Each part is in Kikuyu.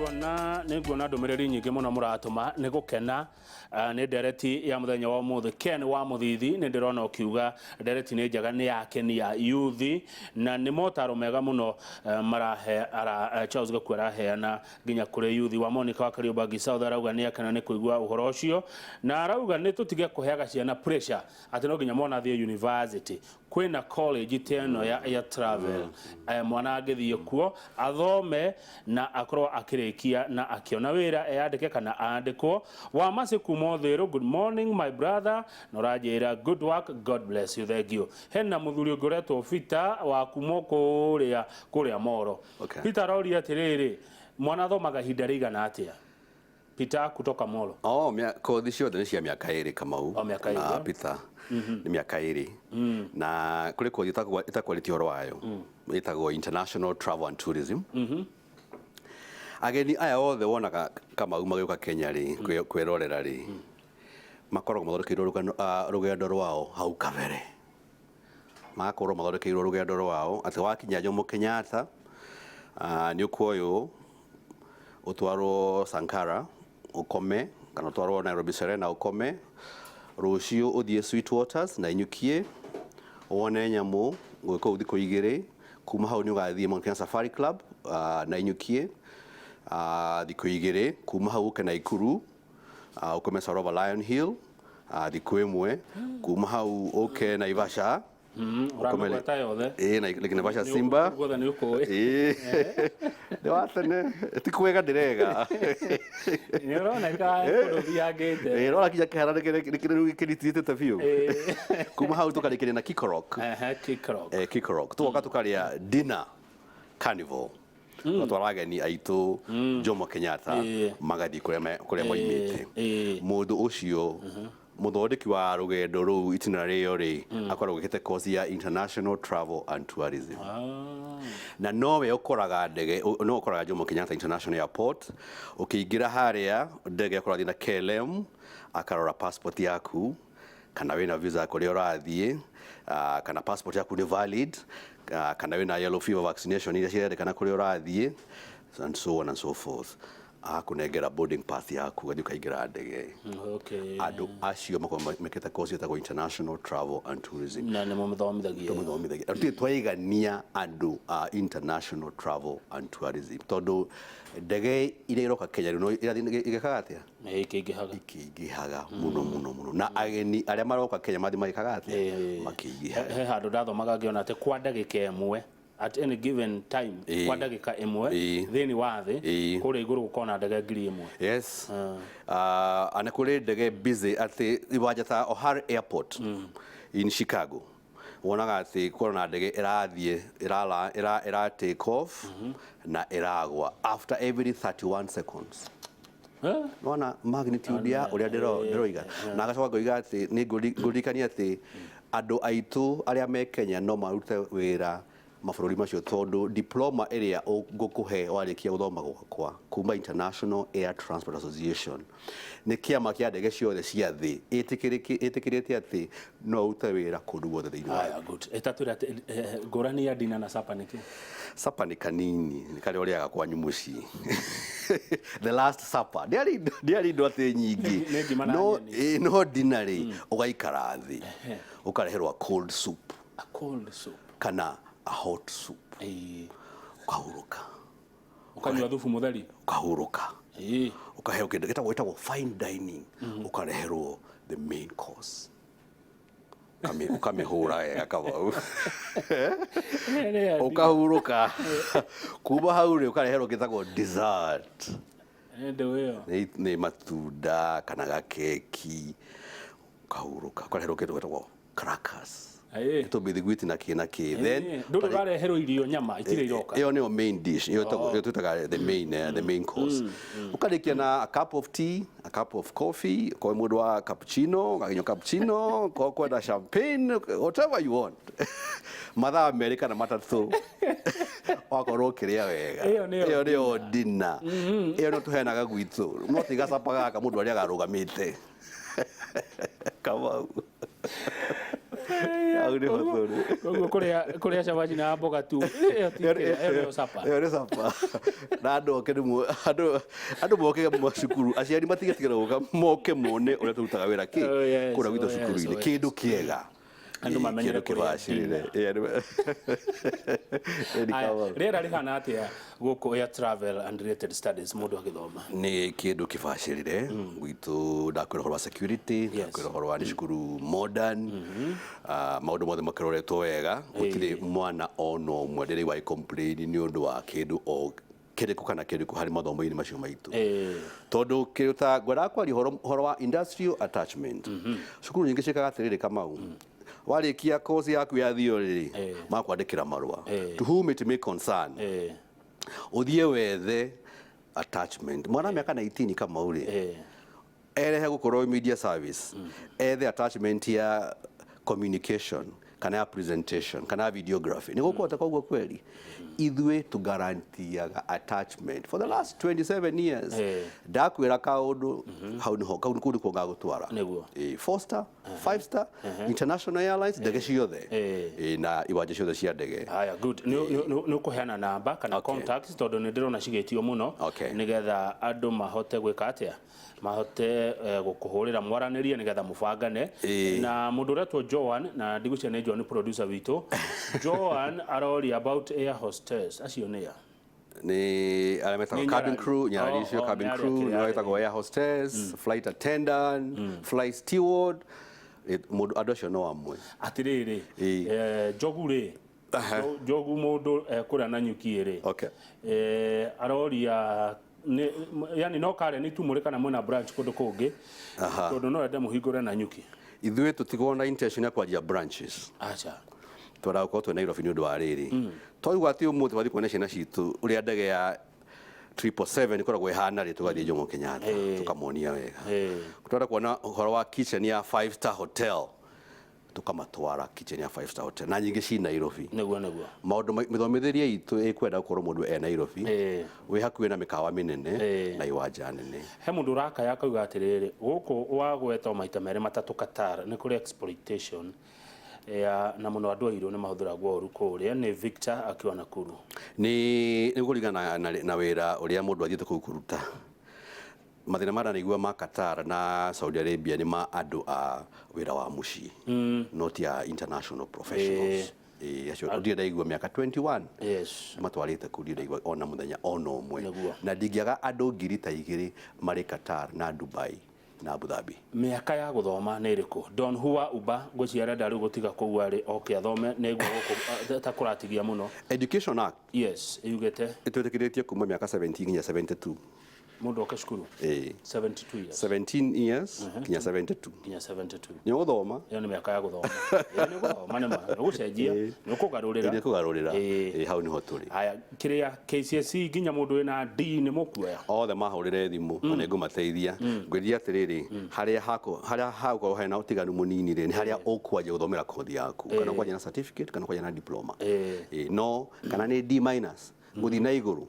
Nĩ nguona ndũmĩrĩri nyingĩ mũno mũratũma nĩ gũkena. Nĩ ndereti ya mũthenya wa ũmũthĩ. Ken wa Mũthithi, nĩ ndĩrona ũkiuga ndereti nĩ njega, nĩ yakenia yuthi na nĩ motaro mega mũno marahe ara, Charles Gakua araheana nginya kũrĩ yuthi. Wa Monica wa Kariobangi South arauga nĩ akena nĩ kũigua ũhoro ũcio, na arauga nĩ tũtige kũheaga ciana pressure atĩ no nginya mwana athiĩ university. Kwĩna college ta ĩno ya travel, mwana angĩthiĩ kuo athome na akorwo akĩrĩkia na akĩona wĩra, eyandĩke kana andĩkwo. Wa Mercy kuma Ũthĩrũ, "Good morning, my brother," na ũranjĩra, "Good work, God bless you." Thank you. Hena mũthuri ũngĩ ũretwo Peter wa kuma kũrĩa Moro. Peter aroria atĩrĩrĩ, mwana athomaga ihinda rĩigana atĩa? Peter kutoka Molo. Oh, kothi ciothe nĩ cia mĩaka 2, Kamau. O, mĩaka Na 2. Peter, nĩ mĩaka 2. Na kũrĩ kothi ĩtakwarĩtie ũhoro wayo, ĩtagwo International Travel and Tourism. Ageni aya othe wonaga, Kamau, magĩũka Kenya rĩ, kwĩrorera rĩ, makoragwo mathondekeirwo rũgendo rwao hau kabere, magakorwo mathondekeirwo rũgendo rwao atĩ wakinya Jomo Kenyatta, nĩ ũkuoywo ũtwarwo Sankara ũkome, kana ũtwarwo Nairobi Serena ũkome, rũciũ ũthiĩ Sweet Waters na Inyukie wone nyamũ gwĩ kũu thikũ 2. Kuma hau nĩ ũgathiĩ Mount Kenya Safari Club na Inyukie thikũ 2. Kuma hau ũke Naikuru, ũkome Sarova Lion Hill thikũ 1. Kuma hau ũke Naivasha. Ũramĩgweta yothe. Ĩĩ, na Lake Naivasha Simba. Guothe nĩ ũkũĩ. Ĩĩ, nĩ wa tene, ti kwega ndĩrega. Nĩ ũroneka kũndũ ũthiangĩte. Ĩĩ, rora kinya kĩhara nĩkĩrĩtĩte biũ. Kuma hau tũkarĩkĩria na Kikorok. Ehe, Kikrok. Kikorok, tũgoka tũkarĩa dinner carnival, twatwara ageni aitũ Jomo Kenyatta, magathiĩ kũrĩa moimĩte. Mũndũ ũcio mũthondeki wa rũgendo rũu, itinerary ĩyo rĩ, akoragwo ĩkĩte course ya International Travel and Tourism. Na nowe ũkoraga ndege, no ũkoraga Jomo Kenyatta International Airport, ũkĩingĩra harĩa ndege akorathiĩ na KLM, akarora passport yaku kana wĩna visa ya kũrĩa ũrathiĩ, kana passport yaku nĩ valid, kana wĩna yellow fever vaccination iria cirendekana kũrĩa ũrathiĩ, and so on and so forth. Agakũnengera boarding pass yaku, ũgathiĩ ũkaingĩra ndege. Andũ acio makoragwo mekĩte course ĩtagwo International Travel and Tourism. Na nĩ mũmĩthomithagia? Tũmũthomithagia. Na tũtirĩ twaigania andũ a International Travel and Tourism, tondũ ndege iria iroka Kenya rĩu no irathiĩ igĩkaga atĩa? Nĩ ikĩingĩhaga. Ikĩingĩhaga mũno mũno mũno, na ageni arĩa maroka Kenya mathiĩ magĩkaga atĩa? Makĩingĩhaga. He handũ ndathomaga ngĩona atĩ kwa ndagĩka 1, at any given time, kwa ndagĩka 1, thĩinĩ wa thĩ, kũrĩa igũrũ gũkorwo na ndege 1000. Yes, ana kũrĩ ndege busy atĩ iwanja ta O'Hare Airport in Chicago, wonaga atĩ kwĩna na ndege ĩrathiĩ ĩrala ĩra take off na ĩragwa after every 31 seconds. Nona magnitude ya ũrĩa ndĩroiga. Na agacoka ngoiga atĩ nĩ ngũririkania atĩ andũ aitũ arĩa me Kenya no marute wĩra mabũrũri macio, tondũ diploma ĩrĩa ngũkũhe warĩkia gũthoma gwakwa kuma International Air Transport Association, nĩ kĩama kĩa ndege ciothe cia thĩ ĩtĩkĩrĩte atĩ no ũrute wĩra kũndũ guothe thĩinĩ wa Haya, good. Ĩtatwĩra atĩ ngũrani ya dinner na supper nĩ kĩ? Supper nĩ kanini, nĩ karĩa ũrĩaga kwanyu mũciĩ. The last supper ndĩarĩ indo atĩ nyingĩ. Nĩ ngima na No, nyeni. ĩ, no dinner rĩ, ũgaikara thĩ, ũkareherwo a cold soup A cold soup. kana a hot soup, ũkahurũka. Ũkanyua thubu mũtheri. Ũkahurũka, ũkaheo kĩndũ gĩtagwo fine dining, ũkareherwo the main course. Ũkamĩhũra wega, Kamau, ũkahurũka. Kuma hau rĩ, ũkareherwo gĩtagwo dessert. Ndũ ĩyo. Nĩ matunda kana gakeki, ũkahurũka, ũkareherwo kĩndũ gĩtagwo crackers, tũbithiguiti na kĩ na kĩ. Then Ndũrĩ ũrareherwo irio, nyama itirĩ iroka. Ĩyo nĩyo main dish, ĩyo ĩyo twĩtaga the main course. Ũkarĩkia na a cup of tea, a cup of coffee, kwa mũndũ wa cappuccino ũkanyua cappuccino, kwa kwenda champagne, whatever you want. Mathaa 2 kana 3 wakorwo ũkĩrĩa wega. Ĩyo nĩyo. Ĩyo nĩyo dinner. Ĩyo nĩyo tũheanaga gwitũ, no ti gacapa gaka mũndũ arĩaga arũgamĩte, Kamau. Hau nĩho tũrĩ. Koguo kũrĩa cabaci na mboga tu ĩyo ti kĩrĩa, ĩyo nĩyo supper. Ĩyo nĩ supper. Na andũ oke nĩ andũ moke macukuru, aciari matigetigĩra gũka, moke mone ũrĩa tũrutaga wĩra kĩ Oh, yes, kũrĩa gwitũ oh, yes, cukuru-inĩ, oh, yes. kĩndũ kĩega. Andũ mamenyere kĩndũ kũrĩa kĩbacĩrĩre. Ĩ, andũ Ĩ, nĩ Aya, kaba. rĩera rĩhana atĩa gũkũ ya travel and related studies mũndũ agĩthoma? Nĩ kĩndũ kĩbacĩrĩre gwitũ. Ndakwĩra ũhoro wa security, ndakwĩra ũhoro wa nĩ cukuru modern, maũndũ mothe makĩroretwo wega. Gũtirĩ mwana ona ũmwe ndĩraigua agĩ complain nĩ ũndũ wa kĩndũ o kĩrĩkũ kana kĩrĩkũ harĩ mathomo-inĩ macio maitũ, tondũ kĩndũ ta ngwendaga kwaria ũhoro wa industrial attachment. Cukuru nyingĩ ciĩkaga atĩrĩrĩ, Kamau, warĩkia course yaku ya theory rĩ, makwandĩkĩra marũa "To whom it may concern", ũthiĩ wethe attachment. Mwana wa mĩaka 19, Kamau rĩ, erehe gũkorwo media service, ethe attachment ya communication kana ya presentation kana ya videography, nĩ gũkũhota? Koguo kweri ithuĩ tũgarantiaga attachment for the last 27 years. Ndakwĩra kaũndũ hau nĩho kau kũu nĩkuo ngagũtwara. 4 star, 5 star, international airlines, ndege ciothe. Na iwanja ciothe cia ndege. Haya, good. Nĩ ũkũheana namba kana contacts, tondũ nĩ ndĩrona cigĩtio mũno, nĩgetha andũ mahote gwĩka atĩa, mahote gũkũhũrĩra mwaranĩrie nĩgetha mũbangane. Na mũndũ ũretwo Joan, na ndigũcia nĩ Joan producer witũ, Joan aroria about air hostess, acio nĩ a? Nĩ arĩa metagwo Nĩ cabin nyarari. crew, nyarari icio, Oh, cabin nĩ arĩa crew kĩrĩa nĩ metagwo air hostess, flight attendant, flight steward. Mũndũ andũ acio no amwe. Atĩrĩrĩ, Njogu rĩ, Njogu mũndũ kũrĩa Nanyuki rĩ, aroria yani no Karen tu mũrĩ kana mwĩna branch kũndũ kũngĩ, tondũ no ende mũhingũre Nanyuki? Ithuĩ tũtigwo na intention ya kwanjia branches. Aca. Twendaga gũkorwo twĩ Nairobi nĩ ũndũ wa rĩrĩ, twaigua atĩ ũmũthĩ twathiĩ kuona ciana citũ ũrĩa ndege ya 777 ĩkoragwo ĩhana rĩ, tũgathiĩ Jomo Kenyatta, tũkamonia wega. Twenda kuona ũhoro wa kitchen ya five star hotel, tũkamatwara kitchen ya five star hotel, na nyingĩ ci Nairobi. Nĩguo. Maũndũ mĩthomithĩrie itũ ĩkwenda gũkorwo mũndũ e Nairobi, wĩ hakuhĩ na mĩkawa mĩnene na iwanja nene. He mũndũ ũrakaya akauga atĩrĩrĩ, gũkũ wagweta o maita merĩ matatũ Qatar, nĩ kũrĩ exploitation ya na mũno andũ airũ nĩ mahũthĩragwo ũru kũrĩa. Nĩ Victor akiwa Nakuru. Nĩ kũringana na wĩra ũrĩa mũndũ athiĩte kũu kũruta. Mathĩna marĩa ndanaigua ma Qatar na Saudi Arabia nĩ ma andũ a wĩra wa mũciĩ, not ya international professionals. Acio ndirĩ ndaigua mĩaka 21 matwarĩte kũu, ndirĩ ndaigua ona mũthenya ona ũmwe. Na ndingĩaga andũ 2,000 marĩ Qatar na Dubai na Abu Dhabi. Mĩaka ya gũthoma nĩ ĩrĩkũ? Don Hua Uba ngwĩciria arenda rĩu gũtiga kũu arĩ oke athome nĩguo gũkũ ta kũratigia mũno. Education Act Yes, yugĩte ĩtwĩtĩkĩrĩtie kuma mĩaka 17 nginya 72. Mũndũ oke cukuru 72 years? 17 years nginya 72. Nginya 72. Nĩ ũgũthoma. Ĩyo nĩ mĩaka ya gũthoma. Ĩyo nĩ gũthoma, nĩ ma nĩ gũcenjia, nĩ ũkũgarũrĩra. Nĩ kũgarũrĩra. Ĩĩ, hau nĩho tũrĩ. Haya, kĩrĩa KCSE nginya mũndũ wĩna D nĩ mũkuoya? Othe mahũrĩre thimũ na nĩ ngũmateithia. Ngwĩrire atĩrĩrĩ, harĩa hako harĩa hagũkorwo hena ũtiganu mũnini rĩ, nĩ harĩa ũkwanjia gũthomera kothi yaku, kana ũkwanjia na certificate kana ũkwanjia na diploma. Ĩĩ, no kana nĩ D minus gũthiĩ na igũrũ,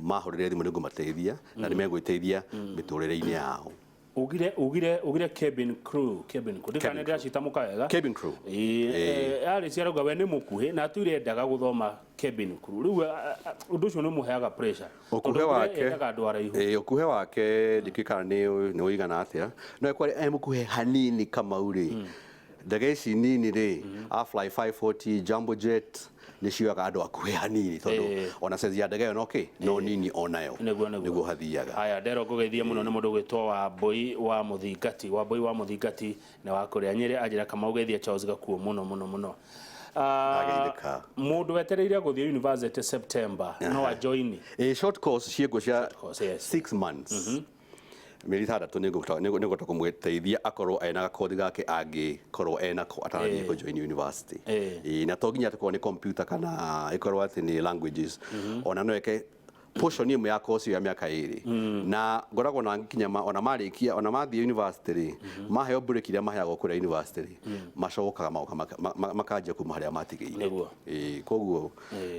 mahũrĩre thimũ, nĩ ngũmateithia na nĩ megwĩteithia mĩtũrĩre-inĩ yao. Ugire cabin crew, cabin crew, ndikane ndĩracitamũka wega? Cabin crew. Ĩĩ, arĩ ciarauga we nĩ mũkuhĩ na atuire endaga gũthoma cabin crew. Rĩu ũndũ ũcio nĩ ũmũheaga pressure. Ũkuhĩ Tondũ wake endaga andũ araihu. Ĩĩ, ũkuhĩ wake ndikĩũĩ kana nĩ ũigana atĩa, no ĩkorwo e mũkuhĩ hanini, Kamau rĩ, ndege ici nini rĩ, Afly 540, Jambo Jet, nĩ cioyaga andũ akuhĩ hanini, tondũ ona size ya ndege ĩyo no kĩ no nini onayo. Nĩguo. Nĩguo hathiaga. Haya, ndero ngũgeithie mũno, nĩ mũndũ ũgwĩtwo Wambũi wa Mũthingati. Wambũi wa Mũthingati nĩ wa kũrĩa Nyĩrĩ, anjĩra Kamau geithie Charles Gakuo mũno mũno mũno. Ndageithĩka. Mũndũ wetereire gũthiĩ university September no ajoini? Ĩ, short course ciĩkuo cia Course, yes. 6 months, mĩeri 6, nĩ ngũhota kũmũteithia akorwo ena gakothi gake angĩkorwo enako atanathiĩ kũ-join university. Ĩ, na to nginya atĩ korwo nĩ computer kana ĩkorwo atĩ nĩ languages, ona no eke portion ĩmwe ya course ĩyo ya mĩaka 2. Na ngoragwo na nginya ona marĩkia, ona mathiĩ university rĩ, maheo break iria maheagwo kũrĩa university rĩ, macokaga magoka makanjia kuma harĩa matigĩire. Ĩ, koguo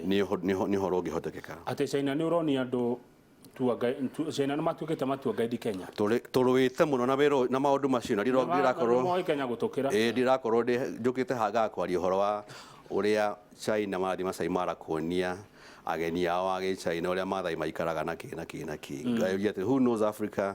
nĩ ũhoro ũngĩhotekeka. Atĩ China nĩ ũronia andũ China nĩ matuĩkĩte ma tour guide Kenya. Tũrũĩte mũno na wĩra na maũndũ macio na ndirakorwo moĩ Kenya gũtũkĩra. Ĩĩ, ndirakorwo njũkĩte haha kwaria ũhoro wa ũrĩa China marathiĩ Masai Mara kuonia ageni ao a gĩchina ũrĩa Maathai maikaraga na kĩ na kĩ na kĩ. Ngayũria atĩ who knows Africa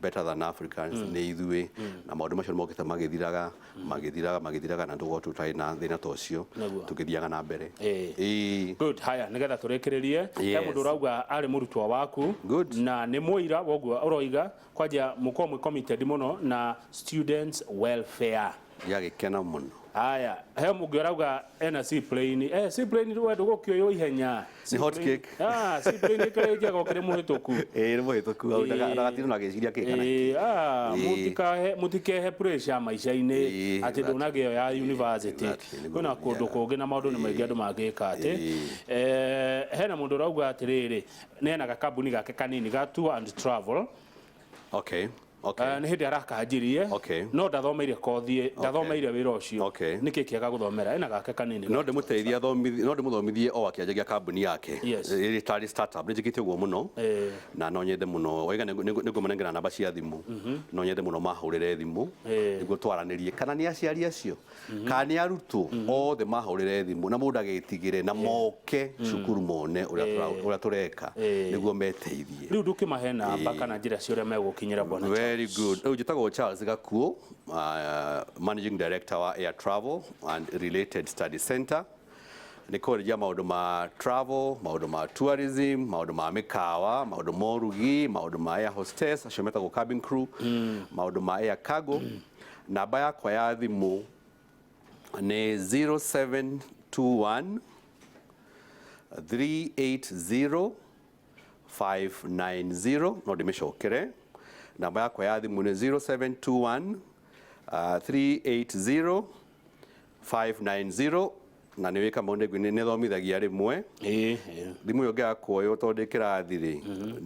better than Africans? Nĩ ithuĩ. Na maũndũ macio nĩ mokĩte magĩthiraga, magĩthiraga, magĩthiraga, na tũgũkorwo tũtarĩ na thĩna ta ũcio tũgĩthiaga na mbere. Ĩĩ. Good. Haya, nigetha tũrĩkĩrĩrie, he mũndũ ũrauga arĩ mũrutwo waku. Good. Na nĩ mũira woguo ũroiga kwanja mũkorwo mwĩ committed mũno na students welfare. Gĩagĩkena mũno. Haya, he mũngĩ ũrauga ena seaplane, seaplane we ndũgũkĩoywo ihenya. Nĩ hot cake. Ah, seaplane ĩkĩrĩ njega ũkĩrĩ mũhĩtũku. Ĩĩ, nĩ mũhĩtũku hau, ndagatirwo na agĩciria kĩ kana Ĩĩ, ah, mũtikehe pressure maica-inĩ atĩ ndũnagĩo ya university. Nĩguo Kwĩna kũndũ kũngĩ na maũndũ nĩ maingĩ andũ mangĩka atĩ. Hena mũndũ ũrauga atĩrĩrĩ, nĩ ena gakambuni gake kanini ga tour and travel. Nĩ hĩndĩ arakanjirie no ndathomeire kothi, ndathomeire wĩra ũcio. Nĩkĩ kĩega gũthomera ena gake kanini? No ndĩmũteithie athomithie, no ndĩmũthomithie o akĩanjagia kambuni yake ĩrĩ tarĩ startup. Nĩ njĩkĩte ũguo mũno na no nyende mũno waiga nĩngũmanengera namba cia thimũ. No nyende mũno mahũrĩre thimũ nĩguo twaranĩrie, kana nĩ aciari acio kana nĩ arutwo othe, mahũrĩre thimũ na mũndũ agĩtigĩre na moke cukuru mone ũrĩa tũreka nĩguo meteithie. Rĩu ndũkĩmahe namba kana njĩra cia ũrĩa megũkinyĩra bwana. Very good. Rĩu njĩtagwo Charles Gakuo, Managing Director wa Air Travel and Related Study Center. Nĩ kwarĩria maũndũ ma travel, maũndũ ma tourism, maũndũ ma mĩkawa, maũndũ ma ũrugi, maũndũ ma air hostess, acio metagwo cabin crew, maũndũ ma air cargo. Namba yakwa ya thimũ nĩ 0721 380 590. No ndĩmĩcokere, namba yakwa ya thimũ nĩ 0721 380 590. Na nĩ wĩka maũndũ nĩ thomithagia rĩmwe. Ĩĩ ĩĩ. Thimũ ĩyo ũngĩaga kuoywo tondũ ndĩ kĩrathi rĩ,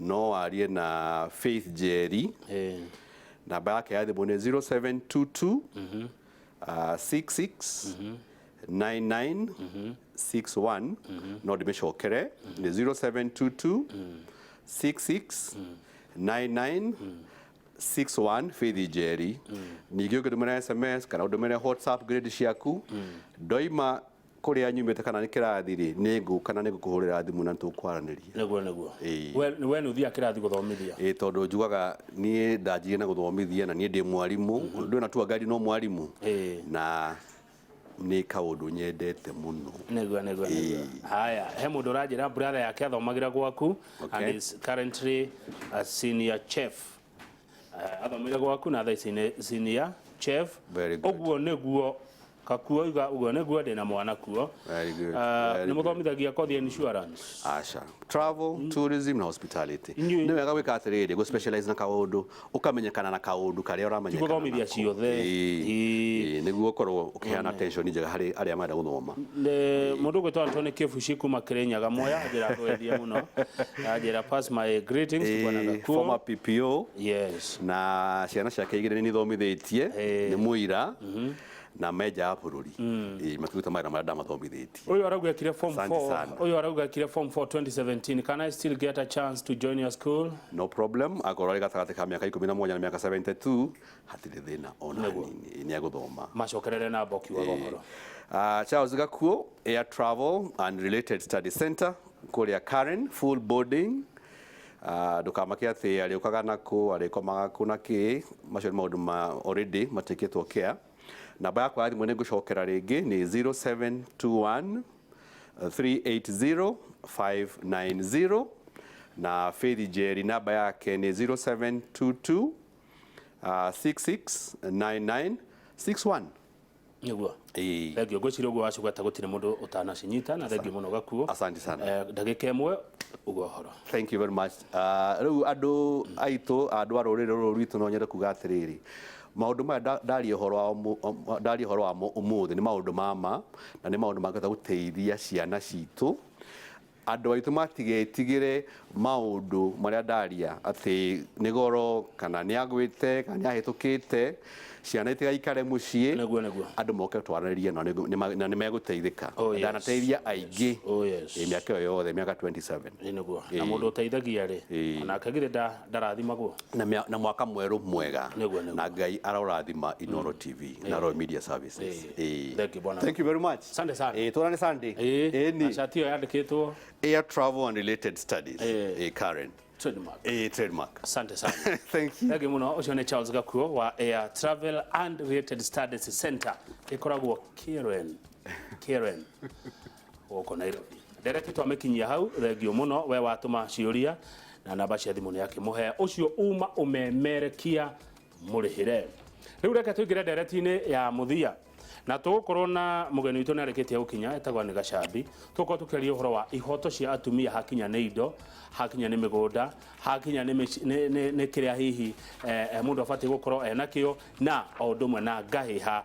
no warie na Faith Njeri. Namba yake ya thimũ nĩ 0722 66 99 61. No ndĩmĩcokere, nĩ 0722 66 99 61, Faith Njeri. Ningĩ ũngĩndũmĩra SMS kana ũndũmĩre WhatsApp grade ciaku, ndoima kũrĩa nyumĩte kana nĩ kĩrathi rĩ, nĩ ngũka na nĩ ngũkũhũrĩra thimũ na tũkwaranĩria. Nĩguo. Ĩĩ. We nĩ ũthiaga kĩrathi gũthomithia? Ĩ, tondũ njugaga niĩ ndanjirie na gũthomithia na niĩ ndĩ mwarimũ, ndũ na tour guide no mwarimũ na nĩ kaũndũ nyendete mũno. Nĩguo. Haya, he mũndũ ũranjĩra brother yake athomagĩra gwaku and is currently a senior chef. Athomire gwaku na thaa ici nĩ senior chef. Very good. Ũguo nĩguo Kakuo iga, ũguo nĩguo ndĩna mwana kuo. Very good. Nĩ mũthomithagia kothi ya insurance? Aca, travel, tourism na hospitality. Inyuĩ- Nĩ wega gwĩka atĩrĩrĩ, gũ specialize na kaũndũ, ũkamenyekana na kaũndũ karĩa ũramenyekana Gũthomithia nako. ciothe. Ĩĩ, nĩguo ũkorwo ũkĩheana attention njega harĩ arĩa marenda gũthoma. Nĩ mũndũ ũgwĩtwo Anthony Kibuci kuma Kirinyaga Mwea anjĩra ngwendie mũno, anjĩra pass my greetings to bwana Gakuo. Former PPO. Na ciana ciake igĩrĩ nĩ nithomithĩtie, nĩ mũira na menja ya bũrũri. Ĩĩ, makĩruta mawĩra marĩa ndamathomithĩtie. Ũyũ arauga ekire form Asante 4. sana. Ũyũ arauga ekire form 4 2017. Can I still get a chance to join your school? No problem, akorwo arĩ gatagatĩ ka mĩaka 11 na mĩaka 72, hatirĩ thĩna ona hanini, nĩ egũthoma. Macokerere namba ũkiugaga ũhoro. Charles Gakuo, Air Travel and Related Study Center kũrĩa Karen, full boarding. Ndũkamake atĩ arĩũkaga nakũ, arĩkomaga kũ na kĩ, macio nĩ maũndũ ma already matekĩtwo care. Namba yakwa ya thimũ nĩ ngũcokera rĩngĩ nĩ 0721 380 590, na Faith Njeri namba yake nĩ 0722 6699 61. Nĩguo. Ĩĩ. Thengiũ, ngwĩciria ũguo wacugata gũtirĩ mũndũ ũtanacinyita, na thengiũ mũno Gakuo. Asante sana. Ndagĩka ĩmwe ũguo ũhoro. Thank you very much. Rĩu andũ aitũ, andũ a rũrĩrĩ rũrũ rwitũ, no nyende kuga atĩrĩrĩ, maũndũ maya ndaria ũhoro wamo ũmũthĩ nĩ maũndũ ma ma na nĩ maũndũ mangĩhota gũteithia ciana citũ. Andũ aitũ matigetigĩre maũndũ marĩa ndaria atĩ nĩ goro kana nĩ agwĩte kana nĩ ahĩtũkĩte, ciana itigaikare mũciĩ. Nĩguo, nĩguo. Andũ moke twaranĩrie nao na nĩ megũteithĩka. Oh, yes. Ndanateithia aingĩ. Oh, yes. Ĩ, mĩaka ĩyo yothe, mĩaka 27. Ĩ, nĩguo, na mũndũ ũteithagia rĩ, onake githĩ ndarathimagwo? Na mwaka mwerũ mwega. Nĩguo, nĩguo. Na Ngai arorathima Inoro TV na Royal Media Services. Ĩĩ. Ĩĩ. Thank you, bwana. Thank you very much. Asante sana. Ĩĩ, tuonane Sunday. Ĩĩ, Ĩĩ, na ni. cati ĩyo yandĩkĩtwo Air Travel and Related Studies. Ĩĩ. Ĩĩ, Karen. Trademark. Ĩĩ, trademark. Asante sana. Thank you. Thank you muno. Ũcio nĩ Charles Gakuo wa Air Travel and Related Studies Center, ĩkoragwo Karen Karen gũkũ Nairobi. Ndereti twamĩkinyia hau. Thengio mũno we watũma ciũria, na namba cia thimũ nĩ akĩmũhe ũcio uma ũmemerekia mũrĩhĩre. Rĩu reke tũingĩre ndereti-inĩ ya mũthia, na tũgũkorwo na mũgeni witũ nĩ arĩkĩtie gũkinya, etagwo nĩ Gacambi. Tũgũkorwo tũkĩaria ũhoro wa ihoto cia atumia hakinya nĩ indo, hakinya nĩ mĩgũnda, hakinya nĩ nĩ kĩrĩa hihi mũndũ abatiĩ gũkorwo enakĩo, na o ũndũ ũmwe na ngahĩha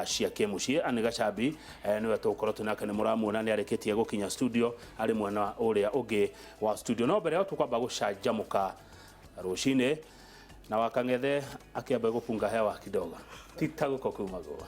cia kĩmũciĩ. Anĩ Gacambi nĩwe tũgũkorwo twĩ nake, nĩ mũramuona nĩ arĩkĩtie gũkinya studio, arĩ mwena ũrĩa ũngĩ wa studio. No mbere ĩyo tũkwamba gũcanjamũka rũcinĩ na wakang'ethe akĩamba gũpunga hewa kidogo tita gũko kumagwo.